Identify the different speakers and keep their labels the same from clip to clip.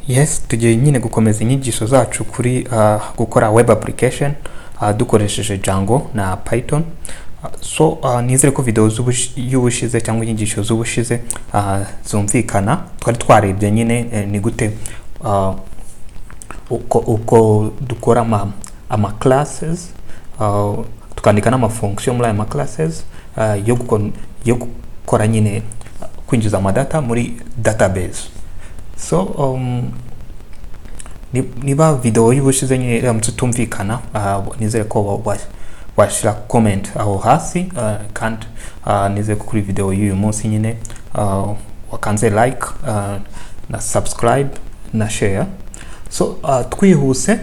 Speaker 1: Yes, tugiye nyine gukomeza inyigisho zacu kuri gukora web application dukoresheje Django na Python. So nizere ko video y'ubushize cyangwa inyigisho z'ubushize zumvikana. Twari twarebye nyine ni gute uko dukora ama classes, tukandika n'ama function muri aya ma classes yo gukora nyine kwinjiza amadata muri database. So niba video y'ubushize nyine iramutse itumvikana, nizere ko washyira comment aho hasi, kandi nizere ko kuri video y'uyu munsi nyine wakanze like na subscribe na share. So twihuse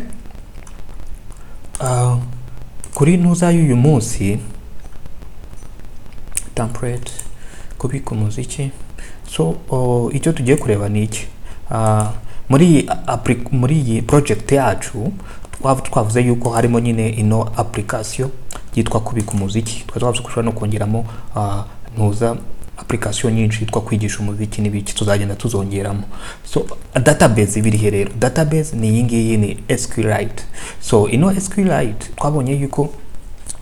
Speaker 1: kuri ntuza y'uyu munsi, template kubika umuziki. So icyo tugiye kureba ni iki? Muri iyi project yacu twavuze yuko harimo nyine ino application yitwa kubika umuziki. Twari twavuze ko ushobora no kongeramo ntuza application nyinshi yitwa kwigisha umuziki n'ibiki, tuzagenda tuzongeramo. So database ibiri he rero? Database ni iyi ngiyi, ni SQLite. So ino SQLite twabonye yuko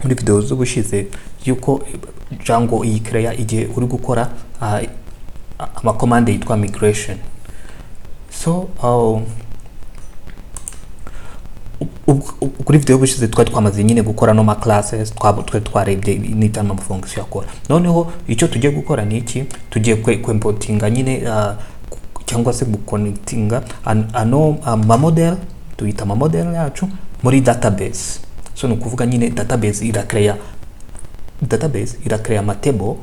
Speaker 1: muri video z'ubushize yuko Django iyikereya igihe uri gukora amakomande yitwa migration. So kuri video y'ubushize twari twamaze nyine gukora no ma classes, twari twarebye n'itama ama function akora. Noneho icyo tugiye gukora ni iki? Tugiye kwimportinga nyine, cyangwa se guconnectinga ano ama model, tuyita ama model yacu muri database. So ni ukuvuga nyine database irakreya ama table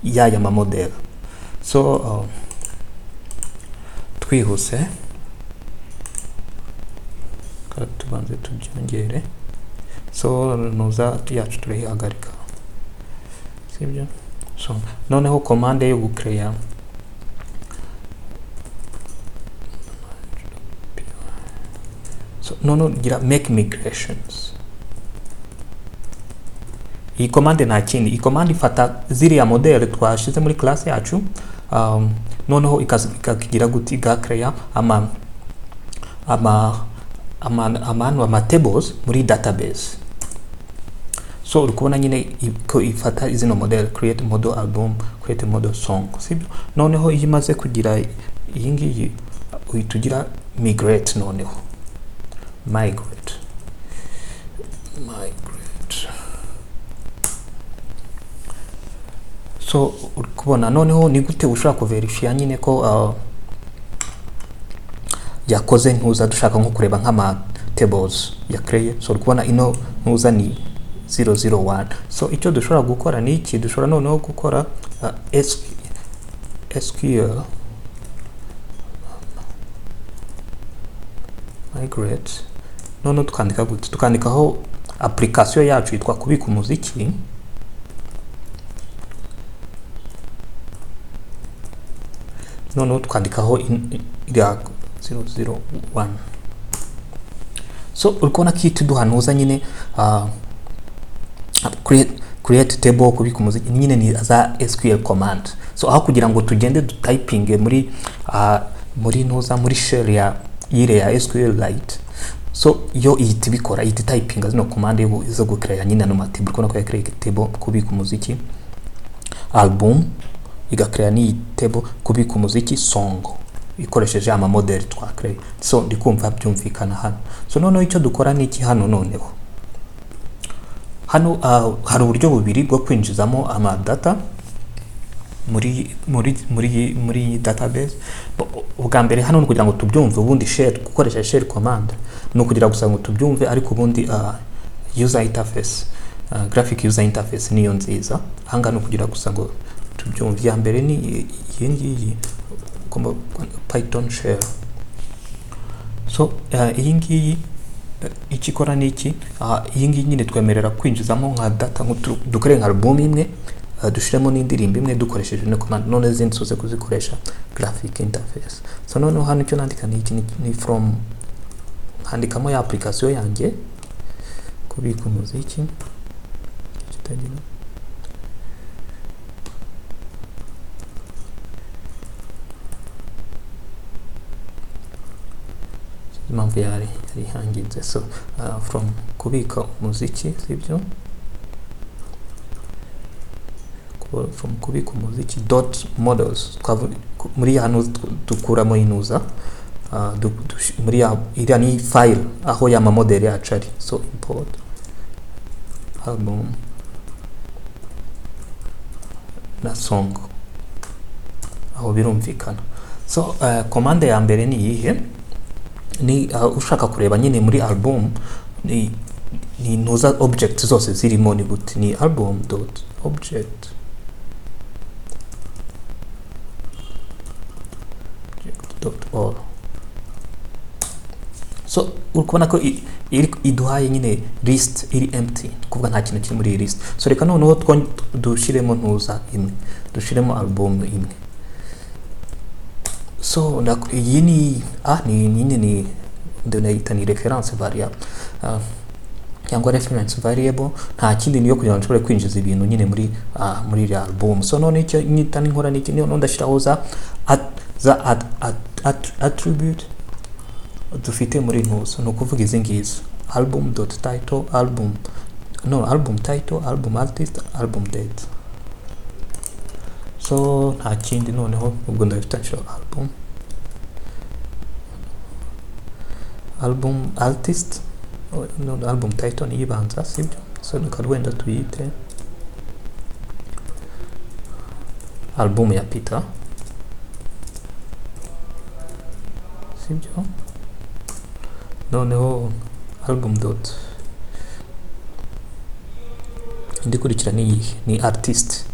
Speaker 1: y'aya ma model. So twihuse tubanze tubyongere. So nuza yacu turayihagarika, sibyo? So noneho commande yo gucreya, so noneho gira make migrations. Iyi commande nta kindi, iyi commande ifata ziriya model twashize muri class yacu, noneho ikagira gute? Igacreya ama tables muri database. So uri kubona nyine ko ifata izino model, create model album, create model song, sibyo? Noneho iyo imaze kugira iyi ngiyi uhita ugira migrate, noneho migrate. So uri kubona noneho ni gute ushobora kuverifya nyine ko yakoze ntuza, dushaka nko kureba nk'ama tables ya creye. So uri kubona ino ntuza ni 001. So icyo dushobora gukora ni iki? Dushobora noneho gukora SQL migrate, noneho tukandika gute? Tukandikaho application yacu yitwa kubika umuziki, noneho tukandikaho iriya 001. So uri kubona ko ihita iduhanuza nyine, create table kubika umuziki nyine ni za SQL command. So aho kugira ngo tugende dutypinge muri ntuza muri shell ya yire ya SQLite, so yo ihita ibikora, ihita typinga zino command zo gucreate nyine ano matable. Uri kubona ko ya create table kubika umuziki album, igacreate n'iyi table kubika umuziki song ikoresheje ama model twacreye. So ndi kumva byumvikana hano. So noneho icyo dukora ni iki hano? Noneho hano hari uburyo bubiri bwo kwinjizamo ama data muri database. Ubwa mbere hano ni kugira ngo tubyumve, ubundi shell, gukoresha shell command ni ukugira gusa ngo tubyumve, ariko ubundi user interface, graphic user interface niyo nziza. Ahangaha ni ukugira gusa ngo tubyumve. Iya mbere ni iyi ngiyi, ugomba kwandika Python shell. So iyi ngiyi icyo ikora ni iki? Iyi ngiyi nyine twemerera kwinjizamo nka data, dukore nka album imwe, dushiremo n'indirimbo imwe dukoresheje ino command, none izindi tuze kuzikoresha graphic interface. So noneho hano icyo nandika ni iki? Ni from, nkandikamo ya application yanjye kubika umuziki kitagira. Impamvu yari hanginze. So from kubika umuziki, sibyo, from kubika umuziki dot models, muri hano dukuramo inuza muri iriya ni file aho ya model yacu ari. So import album na song, aho birumvikana. So commande ya mbere ni iyihe? Ni ushaka kureba nyine muri album ni ntuza object zose zirimo ni gute? Ni album dot object dot all. So uri kubona ko iduhaye nyine list iri empty, kuvuga nta kintu kiri muri iyi list. So reka noneho dushyiremo ntuza imwe, dushyiremo album imwe. So iyi ni ni nyine ni ndayita ni reference variable cyangwa reference variable, nta kindi niyo kugira ngo nshobore kwinjiza ibintu nyine muri muri iriya album. So none icyo nyita n'inkora niki, none ndashyiraho za attribute dufite muri ntuzo, ni ukuvuga izi ngizi: album dot title, album no album title, album artist, album date. So nta kindi, noneho ubwo ndabifite, nshyiraho album artist, no, album title niyo ibanza, sibyo? So reka wenda tuyite album ya Peter, sibyo? Noneho album dot indi ikurikira ni iyihe? Ni artist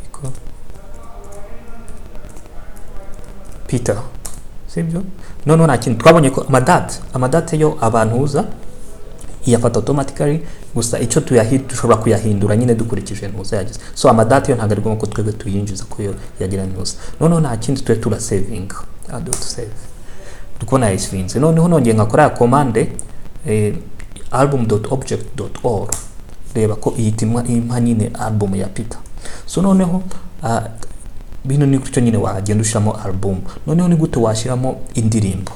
Speaker 1: equal Peter, sibyo? Noneho nta kintu twabonye ko amadate yo abantu uza iyafata automatically, gusa icyo dushobora kuyahindura nyine dukurikije ntuza yagize. So amadate yo ntabwo ari ngombwa ko twebwe tuyinjiza ko yo yagira ntuza. Noneho nta kindi, twe turasavinga, dot save, ndikubona yayisavinze. Noneho nongeye nkakora ya commande album dot object dot all, reba ko ihita impa nyine album ya Peter. So noneho bino ni gutyo nyine wagenda ushyiramo album. Noneho ni gute washyiramo indirimbo?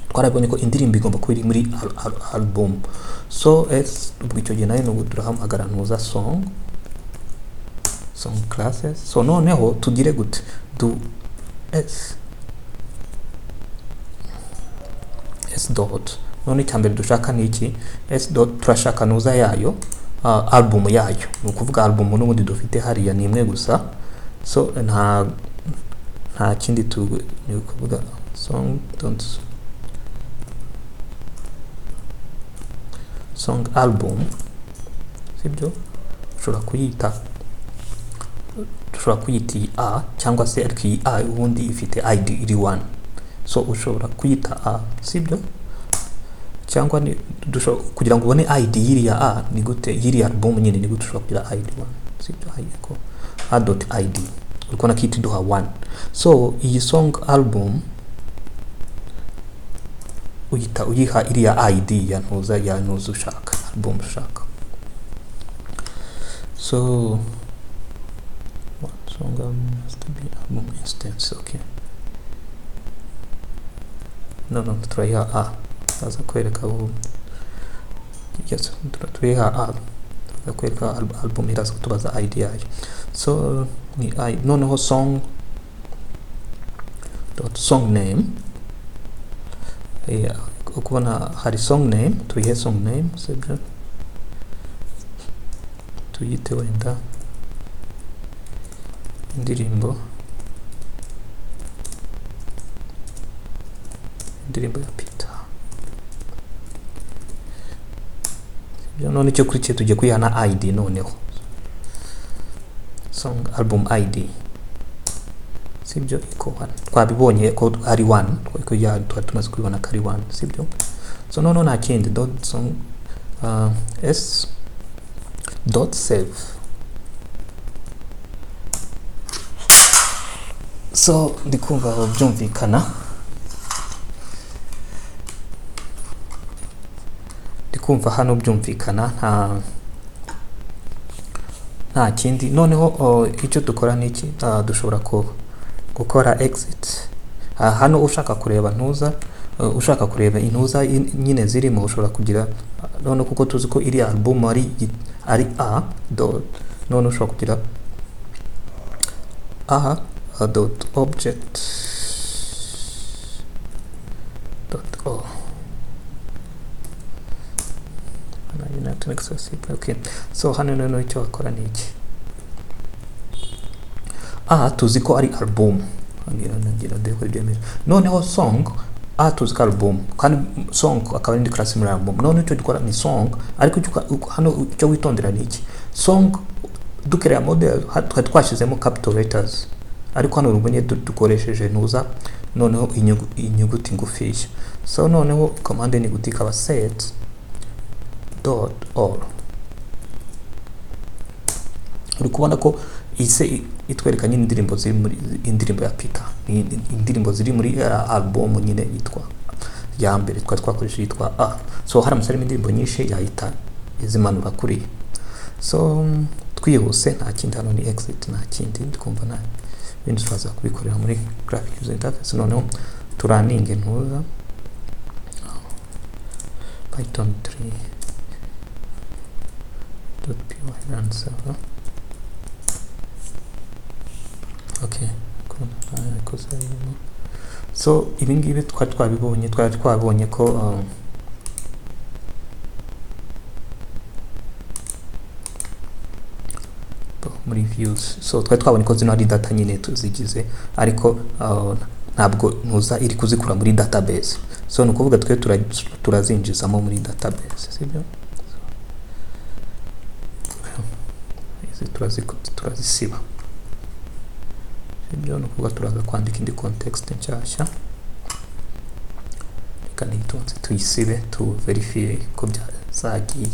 Speaker 1: Twarabonye ko indirimbo igomba kuba iri muri album. So s ubwo icyo gihe nayo nubwo turahamagara ntuza song classes. So noneho tugire gute? Du s dot, none icyambere dushaka ni iki? S dot, turashaka ntuza yayo, album yayo, ni ukuvuga album n'ubundi dufite hariya ni imwe gusa. So nta kindi ni ukuvuga song dot song album, sibyo? Ushobora kuyita iyi a cyangwa se, ariko iyi a ubundi ifite id iri 1, so ushobora kuyita a, sibyo? Cyangwa ni kugira ngo ubone id y'iriya a ni gute, y'iriya album nyine ni gute ushobora kugira id 1, sibyo? Ariko a dot id uri kubona ko ihita iduha 1. So iyi song album uyita uyiha iriya id ya ntuza ushaka, album ushaka. So one song album has to be album instance, okay. No turayiha a, aza kwereka aho, yes, turayiha a, aza kwereka album iraza kutubaza id yayo. So ni i, noneho song dot song name, ukubona hari song name, tuyihe song name, sibyo? Tuyite wenda indirimbo ya Peter, sibyo? None icyo kurikiye tugiye kuyiha na id, noneho song album id, sibyo? Iko 1, twabibonye ko ari 1, ko ya twari tumaze kubibona ko ari 1, sibyo? So noneho nta kindi dot song s dot save. So ndikumva byumvikana, ndikumva hano byumvikana, nta kindi. Noneho icyo dukora ni iki? Dushobora gukora exit. Hano ushaka kureba ntuza, ushaka kureba intuza nyine zirimo, ushobora kugira none kuko tuzi ko iri album ari a dot, none ushobora kugira a dot object dot o. Okay, so hano noneho icyo wakora ni iki? A tuzi ko ari album, noneho song a tuzi ko album, kandi song akaba ari class muri album. Noneho icyo dukora ni song, ariko hano icyo witondera ni iki? Song dukereye model twari twashyizemo capital letters, ariko hano urubonye dukoresheje ntuza noneho inyuguti ngufiya. So noneho command ni guti ikaba set dot all. Uri kubona ko ise itwereka nyine indirimbo ziri muri indirimbo ya Peter, indirimbo ziri muri album nyine yitwa ya mbere twari twakoresheje yitwa A. So haramutse harimo indirimbo nyinshi yahita izimanura kuri. So twihuse nta kindi, hano ni exit, nta kindi ndikumva nta bindi twaza kubikorera muri graphic user interface. Noneho turaninge ntuza python 3.py run server. Okay, so ibi ngibi twari twabibonye ko muri views, so twari twabonye ko zino ari data nyine tuzigize, ariko ntabwo ntuza iri kuzikura muri database. So ni ukuvuga twe turazinjizamo muri database, sibyo? Izi turazisiba, sibyo? Ni ukuvuga turaza kwandika indi context nshyashya, reka ntitonze tuyisibe tu verifiye ko byazagiye.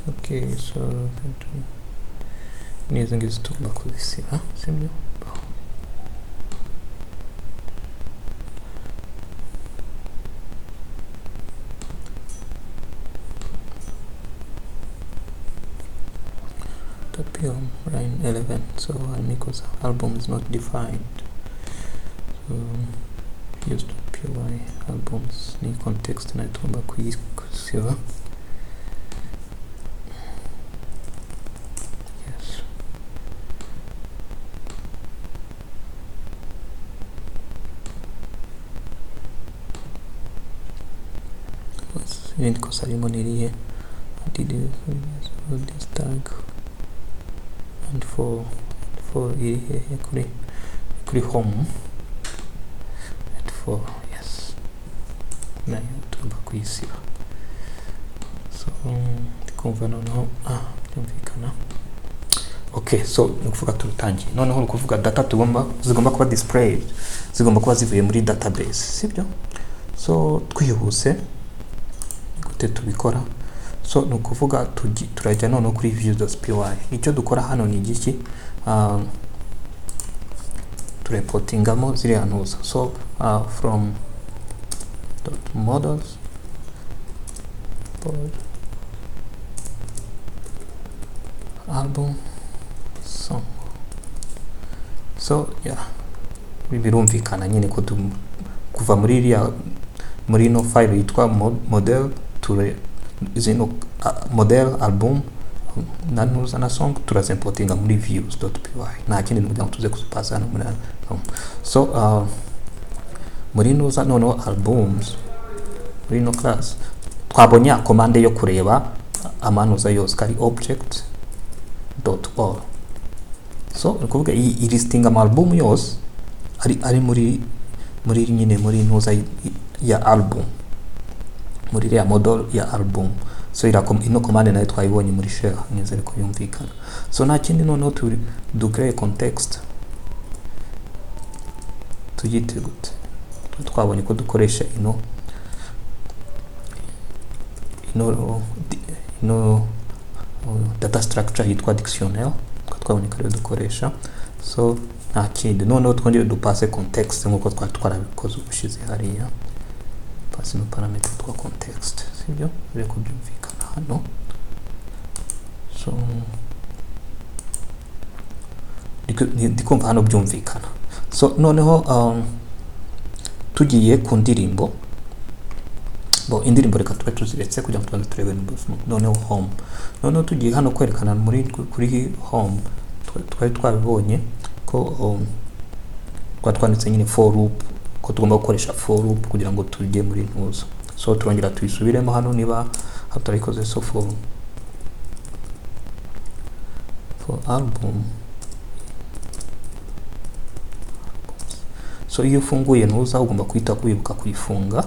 Speaker 1: Okay, so n'izi ngizi tugomba kuzisiba, sibyo? .pm line 11, so because album is not defined, so use .py albums ni context nayo tugomba kuyisiba. Irindi kosa ririmo ni irihe? This tag and for iri hehe? Kuri home and for, yes, nayo tugomba kuyisiba. So ndikumva noneho byumvikana. Okay, so ni ukuvuga turutangiye. Noneho ni ukuvuga data zigomba kuba displayed, zigomba kuba zivuye muri database, sibyo? So twihuse gute tubikora? So ni ukuvuga turajya noneho kuri views.py. Icyo dukora hano ni igiki? Tureportingamo ziriya ntuza. So from dot models album song. So yeah, birumvikana nyine ko kuva muri iriya muri ino file yitwa model zino model album na ntuza na song turazimportinga muri views.py. Nta kindi kugira ngo tuze kuzipasa hano muri hano. So muri ntuza noneho albums muri ino class twabonye commande yo kureba amanuza yose kari object dot all. So ni kuvuga iyi listing ama album yose ari muri nyine muri ntuza ya album, muri iriya model ya album. So ino command nayo twayibonye muri shell, nizere ko yumvikana. So nta kindi noneho ducreye context tuyite gute? Twabonye ko dukoresha ino data structure yitwa dictionnaire, Twabonye ko ariyo dukoresha. So nta kindi, noneho twongere dupase context nk'uko twari twarabikoze ubushize hariya. Pase no parameter twa context, sibyo? Biri kubyumvikana hano. So ndikumva hano byumvikana. So noneho tugiye ku ndirimbo. Bo indirimbo reka tube tuziretse kugira ngo tubanze turebe noneho home. Noneho tugiye hano kwerekana muri kuri home, twari twabibonye ko twari twanditse nyine for loop, ko tugomba gukoresha for loop kugira ngo tujye muri ntuzo. So turongera tuyisubiremo hano niba hatarikoze. So for album, so iyo ufunguye ntuza ugomba guhita wibuka kuyifunga.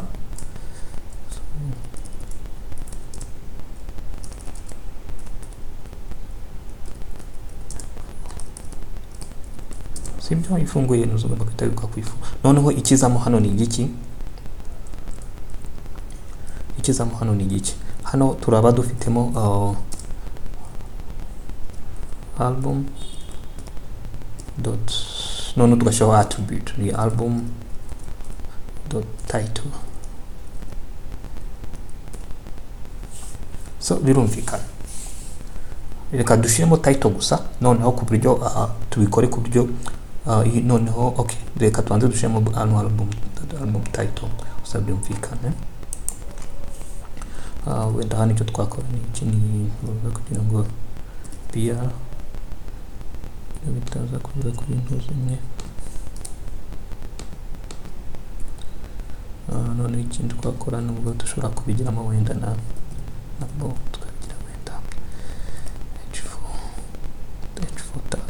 Speaker 1: Sibyo? Ifunguye ntuza ugomba guhita wibuka kuyifunga. Noneho ikizamo hano ni igiki? Ikizamo hano ni igiki? Hano turaba dufitemo album dot, noneho tugashyiraho attribute ni album dot title. So birumvikana, reka dushyiremo title gusa, noneho ku buryo tubikore ku buryo noneho okay, reka tubanze dushyiremo hano album title gusa byumvikane. Wenda hano icyo twakora ni iki, ni kugira ngo br bitaza kuza kuri intuzo imwe. Noneho ikindi twakora nubwo dushobora kubigiramo wenda na nabwo tukabigira wenda h4 tag.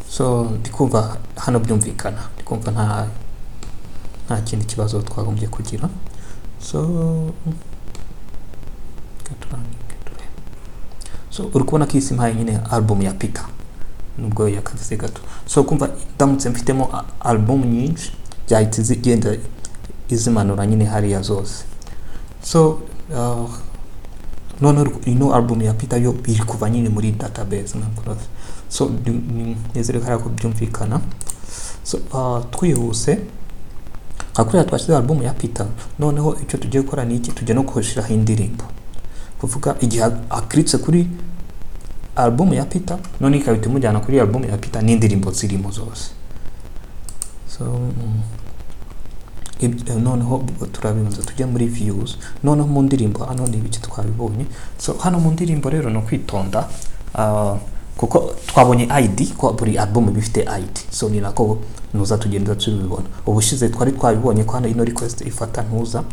Speaker 1: So ndikumva hano byumvikana, ndikumva nta kindi kibazo twagombye kugira. So so uri kubona ko isi mpaye nyine album ya Peter nubwo yakavuze gato. So kumva ndamutse mfitemo album nyinshi byahita zigenda izimanura nyine hariya zose. So noneho ino album ya Peter yo iri kuva nyine muri database. So nizere ko hariya ko byumvikana. So twihuse nka kuriya twashyize album ya Peter, noneho icyo tugiye gukora ni iki? Tujya no gushyiraho indirimbo, kuvuga igihe akiritse kuri album ya Peter, none ikahita imujyana kuri album ya Peter n'indirimbo zirimo zose. So noneho turabibanza tujya muri views. Noneho mu ndirimbo hano ni ibiki twabibonye. So hano mu ndirimbo rero no kwitonda, kuko twabonye ID, ko buri album bifite ID. So ni nako ntuza tugenda tubibona. Ubushize twari twabibonye ko hano ino request ifata ntuza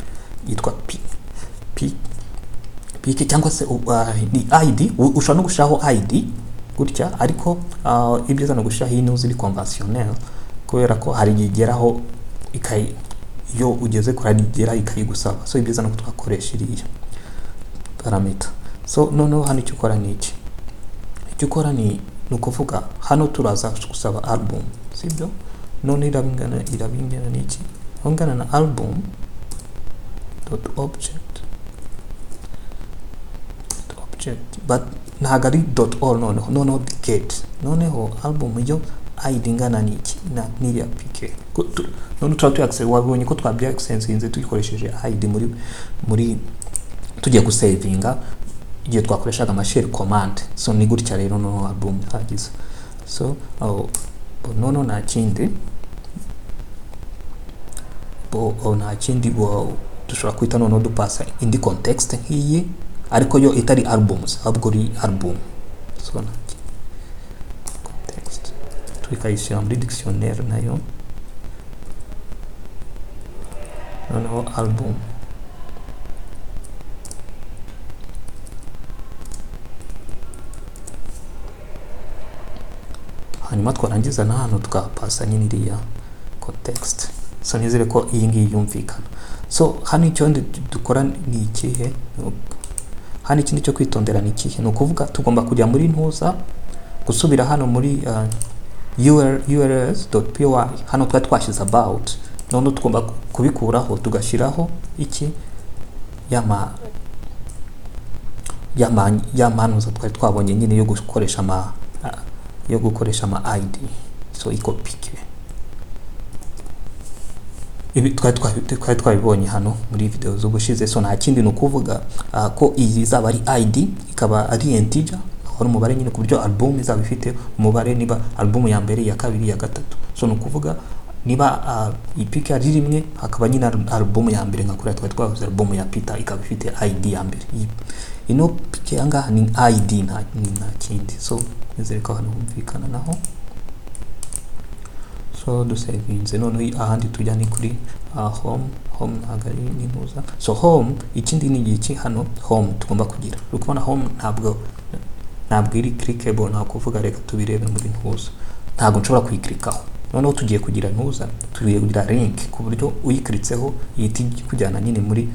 Speaker 1: yitwa P P P cyangwa se ni ID. Ushobora no gushiraho ID gutya, ariko ibyiza no gushiraho ino ziri conventionnel, kubera ko hari igeraho ikayi iyo ugeze kuri igera ikayigusaba. So ibyiza no twakoresha iriya parameter. So noneho hano icyo ukora ni iki? Icyo ukora ni ukuvuga hano turaza gusaba album, sibyo? None irabingana n'iki? Ingana na album dot object object, but ntabwo ari dot all. Noneho get, noneho album yo id ingana n'iki na n'iriya pk. None tuba tuyaccess, wabonye ko twabyaccessinze tuyikoresheje id muri tugiye gusavinga igihe twakoreshaga ama shell command. So ni gutya rero noneho album hagize. So noneho nta kindi nta kindi dushobora kwita noneho dupasa indi context nk'iyi, ariko yo itari albums ahubwo ari album. So nta context tukayishyira muri dictionnaire nayo, noneho album hanyuma twarangiza na hano tukapasa nyine iriya context. So nizere ko iyi ngiyi yumvikana. So hano icyo dukora ni ikihe? Hano ikindi cyo kwitondera ni ikihe? Ni ukuvuga tugomba kujya muri ntuza gusubira hano muri urls.py. Hano twari twashyize about, None tugomba kubikuraho tugashyiraho iki ya manuza twari twabonye nyine yo gukoresha ama ID. So iko pk ibi twari twabibonye hano muri video z'ubushize. So nta kindi ni ukuvuga ko iyi izaba ari ID, ikaba ari integer, aho umubare nyine, ku buryo album izaba ifite umubare, niba album ya mbere, ya kabiri, ya gatatu. So ni ukuvuga niba ipk ari rimwe, hakaba nyine album ya mbere nka kuriya twari twavuze album ya Peter ikaba ifite ID ya mbere. Ino pk ngaha ni ID, nta kindi. So nizere ko hano humvikana naho. So dusevinze, noneho ahandi tujya ni kuri home. Home ntabwo ari n'intuza. So home ikindi ni iki hano home tugomba kugira, uri kubona home ntabwo iri clickable, nta kuvuga reka tubirebe muri ntuza, ntabwo nshobora kuyikirikaho. Noneho tugiye kugira ntuza, tugiye kugira link ku buryo uyikiritseho ihita kujyana nyine muri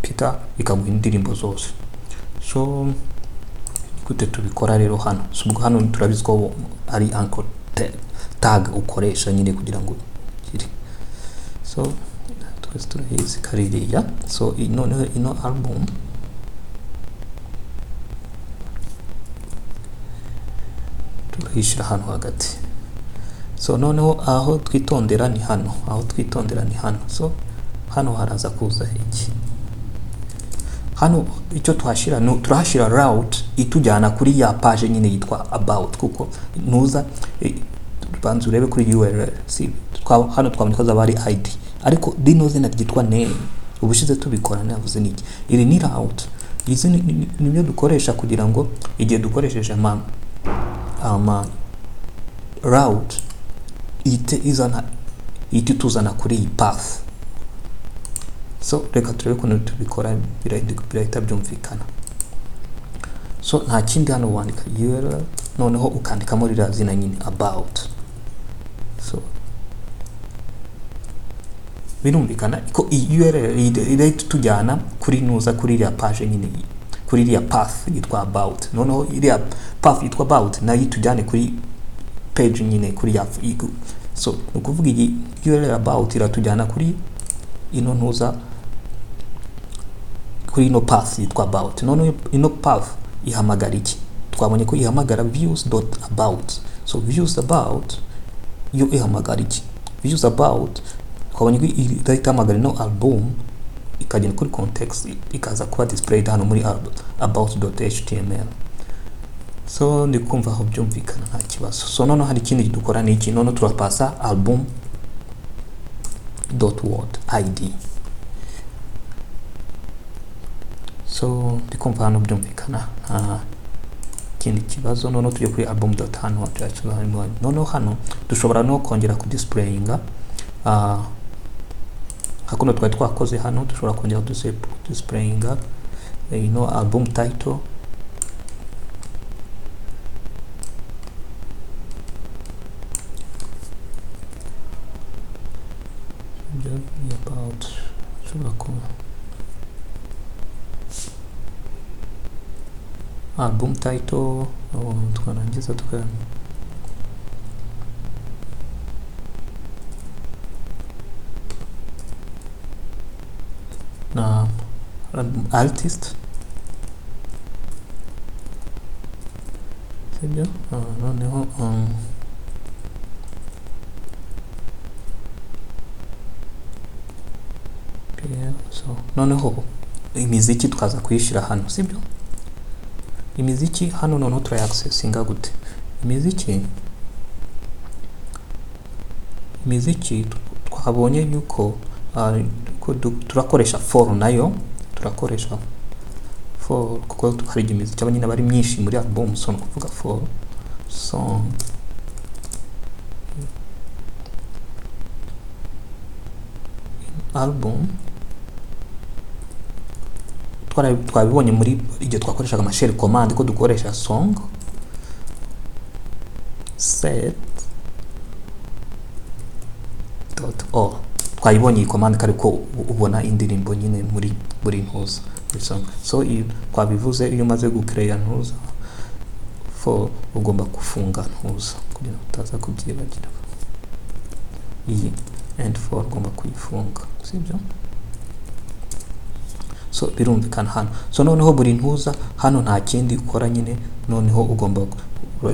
Speaker 1: Peter ikaguha indirimbo zose. So gute tubikora rero hano? So ubwo hano turabizi ko ari anchor tag ukoresha nyine kugira ngo ugire. So twese turayizi kaririya. So noneho ino album turayishyira hano hagati. So noneho aho twitondera ni hano, So hano haraza kuza iki hano, icyo tuhashyira turahashyira route itujyana kuri ya page nyine yitwa about, kuko nuza banza urebe kuri URL. Si hano twabonye ko zaba ari ID, ariko rino zina ryitwa name ubushize tubikora navuze niki, iri ni route. Izi nibyo dukoresha kugira ngo igihe dukoresheje ama route ihite ituzana kuri iyi path. So reka turebe ukuntu tubikora, birahita byumvikana. So nta kindi hano wandika URL, noneho ukandikamo ririya zina nyine about. So birumvikana ko iyi URL irahita tujyana kuri nuza, kuri iriya page nyine, kuri iriya path yitwa about. Noneho iriya path yitwa about nayo itujyane kuri page nyine kuri ya. So ni ukuvuga iyi URL about iratujyana kuri ino ntuza, kuri ino path yitwa about. Noneho ino path ihamagara iki? Twabonye ko ihamagara views.about. So views about yo ihamagara iki? Views about twabonye ko irahita ihamagara ino album, ikagenda kuri context, ikaza kuba displayed hano muri about.html. So ndi kumva aho byumvikana nta kibazo. So noneho hari ikindi dukora ni iki, noneho turapasa album dot word id. So ndi kumva hano byumvikana nta kindi kibazo. Noneho tujye kuri album dot hano, noneho hano dushobora no kongera ku displayinga hakuno twari twakoze hano, dushobora kongera displayinga ino album title. About ushobora kuba album title, twarangiza tuka na album artist, sibyo? Noneho so noneho imiziki tukaza kuyishyira hano, sibyo? Imiziki hano noneho turayaccessinga gute? Imiziki twabonye yuko turakoresha for, nayo turakoresha for kuko hari imiziki aba nyine bari myinshi muri album. So kuvuga for song album twabibonye muri igihe twakoreshaga ama shell command ko dukoresha song set dot all. Twayibonye iyi command ariko ubona indirimbo nyine muri buri ntuza song. So twabivuze iyo umaze gucreate ntuza for ugomba gufunga ntuza kugira ngo utaza kubyibagirwa. Iyi End for ugomba kuyifunga, sibyo? So birumvikana hano. So noneho buri ntuza hano nta kindi ukora nyine, noneho ugomba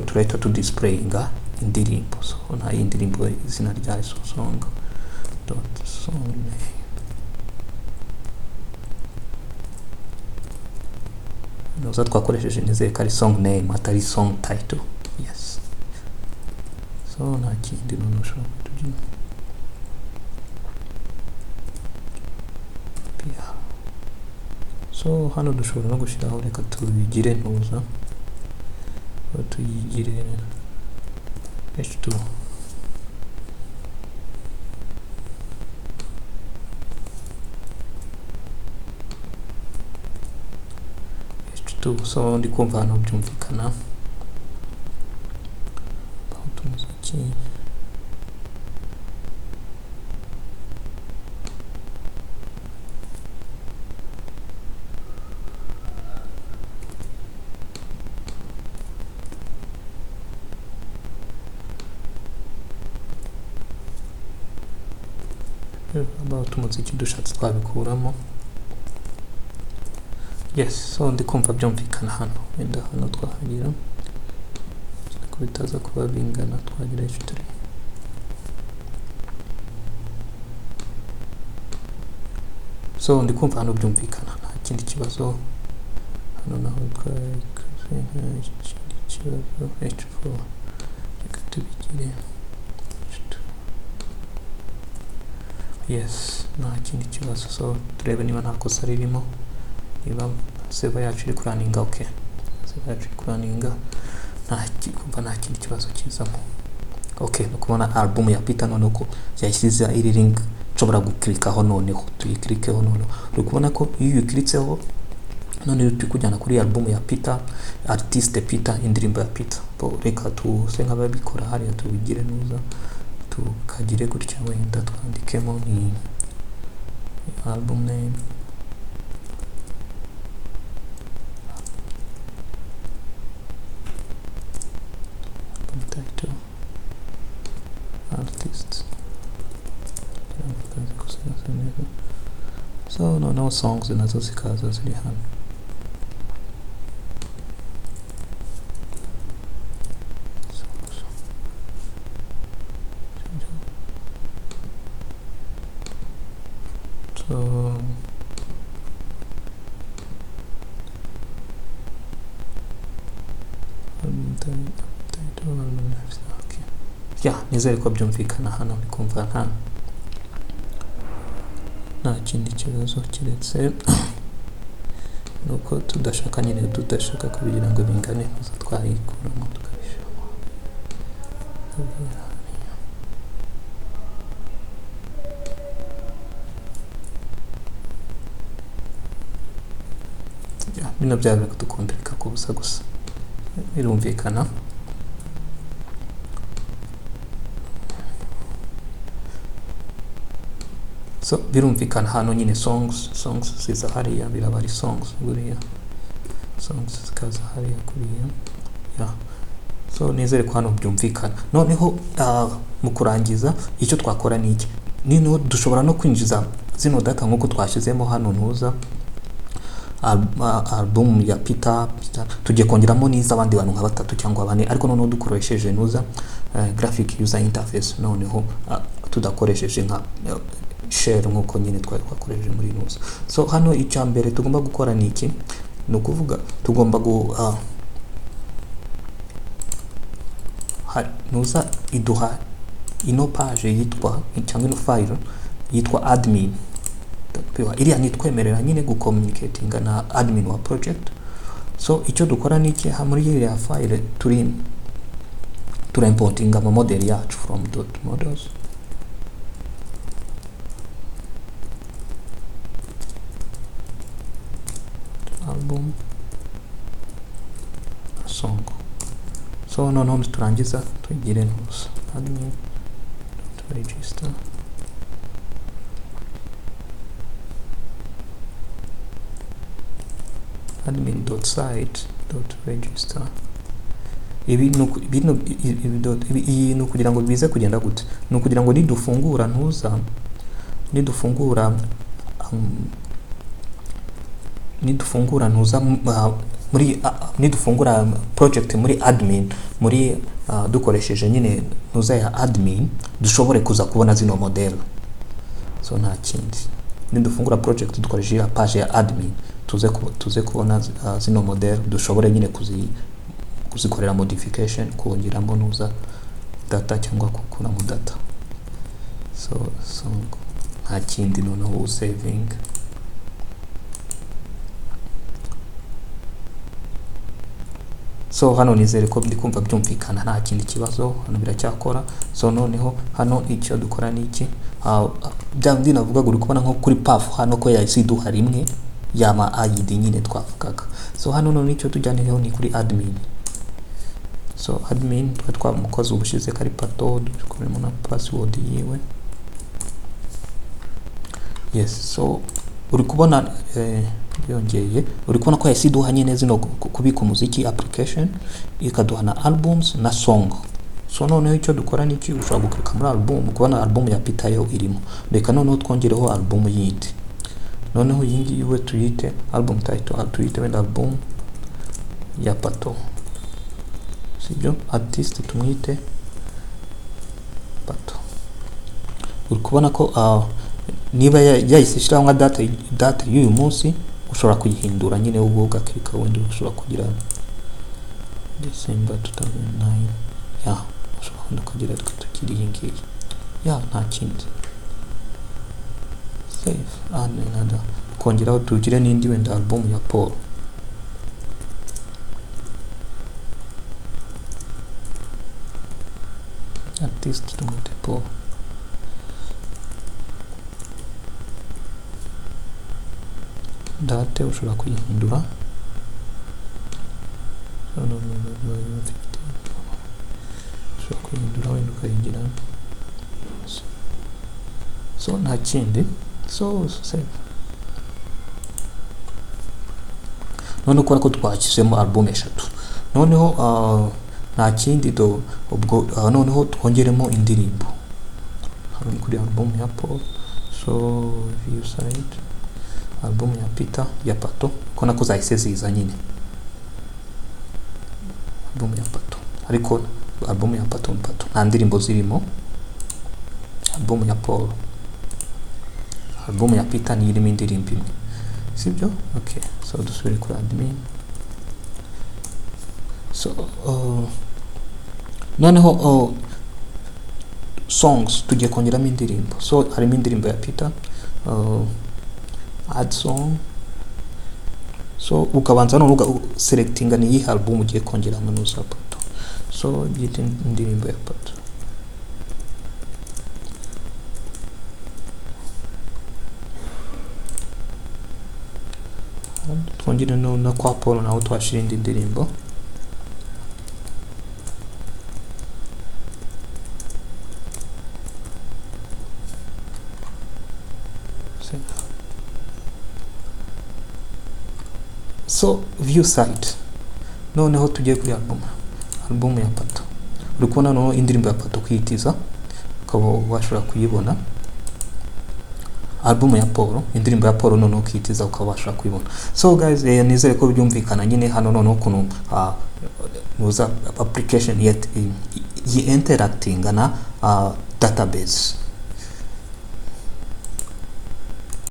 Speaker 1: turahita tu displayinga indirimbo. So nta yindi ndirimbo izina ryayo, so song dot song name. Ntuza twakoresheje nizeye ko ari song name atari song title. Yes, so nta kindi noneho ushobora kutubyina. So hano dushobora no gushyiraho, reka tubigire ntuza, tuyigire h2. So ndi kumva hano byumvikana. About umuziki, about umuziki dushatse twabikuramo. Yes, so ndi kumva byumvikana hano. Wenda hano twahagira ko bitaza kuba bingana, twagira h3. So ndi kumva hano byumvikana, nta kindi kibazo. Hano naho twabikoze nta kindi kibazo. H4 reka tubigire h2. Yes, nta kindi kibazo. So turebe niba nta kosa ririmo, niba server yacu iri kuraninga. Okay, server yacu iri kuraninga, nta kumva nta kindi kibazo kizamo. Okay, no kubona album ya Peter noneho ko yashyize iri link nshobora gukirikaho. Noneho tuyikirikeho, noneho uri kubona ko iyo uyikiritseho none turi kujyana kuri album ya Peter, artiste Peter, indirimbo ya Peter. Bo reka tuse nk'ababikora hariya, tubigire nuza tukagire gutya, wenda twandikemo ni album name, album title, artist. So noneho songs nazo zikaza ziri hano. So album title, album name. Okay, yeah, nizere ko byumvikana hano. Ndi kumva nta kindi kibazo keretse nuko tudashaka nyine, tudashaka kubigira ngo bingane, gusa twayikuramo tukabishyiramo. Bino byaba biri kudukompirika ku busa gusa, birumvikana. So birumvikana hano nyine songs ziza hariya, biraba ari songs buriya, songs zikaza hariya kuriya. Yeah. So nizere ko hano byumvikana. Noneho mu kurangiza icyo twakora ni iki? Noneho dushobora no kwinjiza zino data nk'uko twashyizemo hano ntuza album ya Peter, tugiye kongeramo n'iz'abandi bantu nka batatu cyangwa bane, ariko noneho dukoresheje ntuza graphic user interface, noneho tudakoresheje nka share nk'uko nyine twari twakoresheje muri ntuza. So hano icya mbere tugomba gukora ni iki? Ni ukuvuga tugomba ntuza iduha ino page yitwa cyangwa ino file yitwa admin. Iriya nitwemerera nyine gucommunicatinga na admin wa project. So icyo dukora ni iki? Muri iriya file turi turaimportinga ama model yacu from dot models album song. So noneho turangiza tugire ntuza admin dot register admin dot site dot register Ibi ni ukugira ngo bize kugenda gute? Ni ukugira ngo nidufungura ntuza, nidufungura nidufungura ntuza muri nidufungura project muri admin, muri dukoresheje nyine ntuza ya admin, dushobore kuza kubona zino model. So nta kindi, nidufungura project dukoresheje ya page ya admin, tuze kubona zino model, dushobore nyine kuzikorera modification, kongeramo ntuza data cyangwa gukuramo data. So nta kindi, noneho saving. So hano nizere ko ndi kumva byumvikana, nta kindi kibazo, hano biracyakora. So noneho hano icyo dukora ni iki? Bya bindi navugaga, uri kubona nko kuri path hano ko yahise iduha rimwe yama ID nyine twavugaga. So hano none icyo tujyaneho ni kuri admin. So admin twa twamukoze ubushize kari Pato, dukoremo na password yiwe. Yes, so uri kubona yongeye, uri kubona ko yahise iduha nyine zino kubika umuziki application, ikaduha na albums na song. So noneho icyo dukora ni iki? Ushobora guklika muri album, kubona album ya Peter yo irimo. Reka noneho twongereho album yindi. Noneho iyi ngiyi we tuyite album title, tuyite wenda album ya Pato, sibyo? Artist tumwite Pato. Uri kubona ko niba yahise ishyiraho nka data y'uyu munsi, ushobora kuyihindura nyine ubwo ugakirika, wenda ushobora kugira December 2009, ya ushobora wenda kugira tukiri iyi ngiyi, ya nta kindi. Save and another, kongeraho tugire n'indi wenda album ya Paul. Artist tumwite Paul. Date ushobora kuyihindura, ushobora kuyihindura wenda ukayigira. So nta kindi. So save. None ukora ko twashyizemo album eshatu. Noneho nta kindi do ubwo noneho twongeremo indirimbo hano kuri album ya Paul. So view site album ya Peter ya Pato, ko nako zahise ziza nyine album ya Pato, ariko album ya Pato Pato nta ndirimbo zirimo. Album ya Paul, album ya Peter ni irimo indirimbo imwe, sibyo? Okay, so dusubire kuri admin. So noneho songs tugiye kongeramo indirimbo. So harimo indirimbo ya Peter, add song. So ukabanza none uga selectinga ni iyihe album ugiye kongeramo nuza Pato. So byite indirimbo ya Pato. Twongere no kwa Paul naho twashira indi ndirimbo. So view site, noneho tugiye kuri album ya Pato. Uri kubona noneho indirimbo ya Pato kuyitiza ukaba washobora kuyibona. Album ya Paul, indirimbo ya Paul noneho ukitiza ukaba washobora kuyibona. So guys, nizere ko byumvikana nyine hano noneho ukuntu nuza application yet interacting na database.